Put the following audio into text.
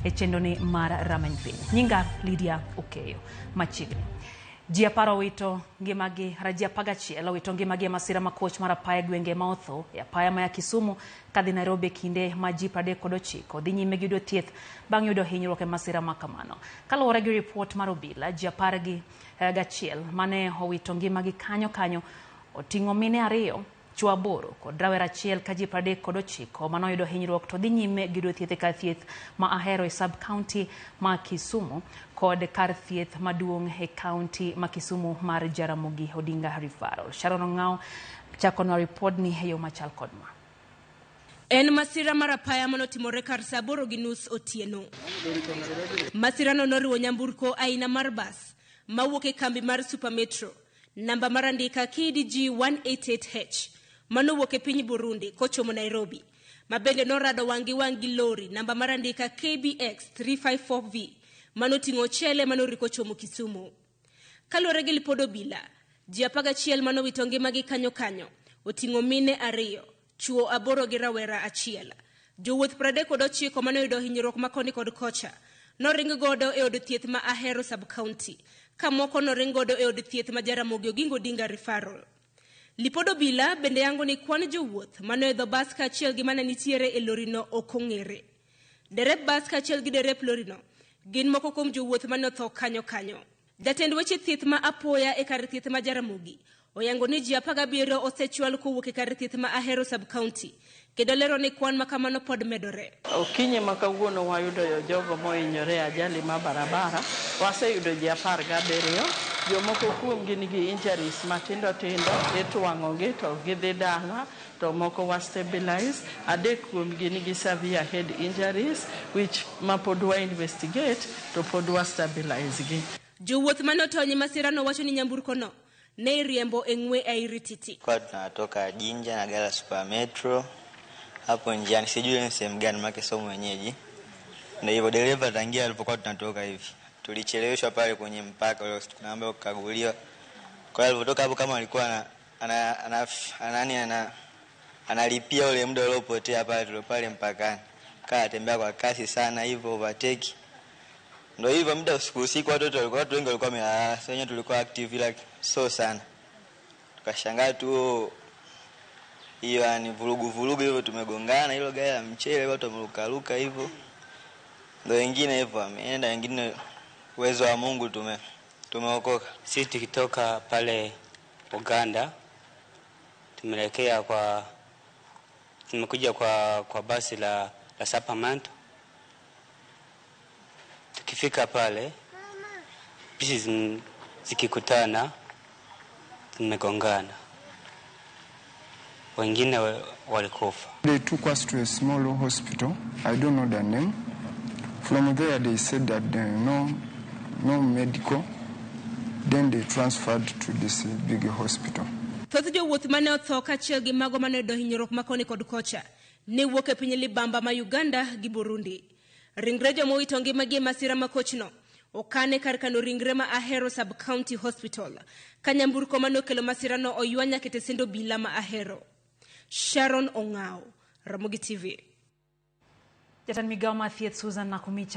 e chenroni mar Rameny Piny. Nyinga Lydia Okeyo. Machiegni. Ji 10 owito ngimagi, kata ji 11 owito ngimagi e masira ma koch mar apaya e gwenge ma otho e apaya ma ya Kisumu kadhi Nairobi e kinde ma ji 39 dhi nyime gi yudo thieth bang' yudo hinyruok e masira ma kamano. Kaluwore gi ripot mar obila, ji apar gi gachiel mane owito ngimagi kanyo kanyo oting'o mine ariyo, chwo 8 kod rawera achiel ka ji 39 mane oyudo hinyruok to dhi nyime gi yudo thieth e kar thieth ma Ahero e sub county ma Kisumu kod kar thieth maduong' e county ma Kisumu mar Jaramogi Odinga Referral. Sharon Ong'ao chakonwa ripodni e yo machal kod ma. En masira mar apaya manotimore kar saa 8:30 otieno. Masirano noriwo nyamburko aina mar bas mawuok e kambi mar Super Metro, namba mar andika KDG 188H, manowuok e piny Burundi kochomo Nairobi, ma bende norado wang' gi wang' gi lori namba mar andika KBX 354V manoting'o ochele manoriko chomo Kisumu. Kaluwore gi lipod obila, ji 11 manowito ngimagi kanyo kanyo oting'o mine 2, chwo 8 gi rawera achiel. Jowuoth 39 manoyudo hinyruok ma koni kod kocha noring godo e od thieth ma Ahero sub-county, ka moko noring godo e od thieth ma Jaramogi Oginga Odinga Referral. Lipod obila bende yango ni kwan jowuoth manoidho bas kaachiel gi mane nitiere e lorino ok ong'ere. Derep bas kaachiel gi derep lorino gin moko kuom jowuoth mane otho kanyo kanyo. Jatend weche thieth ma apoya e kar thieth ma Jaramogi oyango ni ji 17 osechwal kowuok e kar thieth ma Ahero sub-county kendo lero ni kwan ma kamano pod medore. Okinyi ma kawuono wayudo jogo mohinyore e ajali ma barabara. Waseyudo ji 17. Jomoko kuomgi nigi injuries matindo tindo, itwang'ogi to gidhi dala, to moko wa stabilize. 3 kuomgi nigi severe head injuries which ma pod wa investigate to pod wa stabilize gi. Jowuoth mane otony e masirano wacho ni nyamburkono ne iriembo e ng'we airititi. Kwa tunatoka Jinja na gari la Super Metro hapo njiani, sijui ni sehemu gani maana sio mwenyeji. Ndio hivyo, dereva tangia alipokuwa tunatoka hivi tulicheleweshwa pale kwenye mpaka ule, tunaambiwa kukaguliwa. Kwa hiyo alipotoka hapo kama alikuwa analipia ule muda uliopotea pale tulio pale mpakani. Kaa tembea kwa kasi sana hivyo overtake. Ndio hivyo, muda usiku usiku watoto walikuwa, watu wengi walikuwa wamelala, sasa wenyewe tulikuwa active ila so sana. Tukashangaa tu hiyo yani vurugu vurugu hivyo, tumegongana hilo gari la mchele, watu wamerukaruka hivyo. Ndio wengine hivyo wameenda, wengine uwezo wa Mungu tumeokoka. Sisi tukitoka pale Uganda tumeelekea kwa, tumekuja kwa basi la Supermetro. Tukifika pale bisi zikikutana tumegongana, wengine walikufa. They took us to a small hospital. I don't know the name. From there they said that there no medical. Then they transferred to this big hospital. Thoth jowuoth mane otho kaachiel gi mago mane oyudo hinyruok ma koni kod kocha ne wuok e piny libamba ma Uganda gi Burundi. Ringre joma owito ngimagi e masira ma kochno okan e kar kano ringre ma Ahero Sub-County Hospital, ka nyamburko mane okelo masirano oywa nyaka e tesend obila ma Ahero. Sharon Ong'ao, Ramogi TV. Jatend migao mar thieth Susan Nakhumicha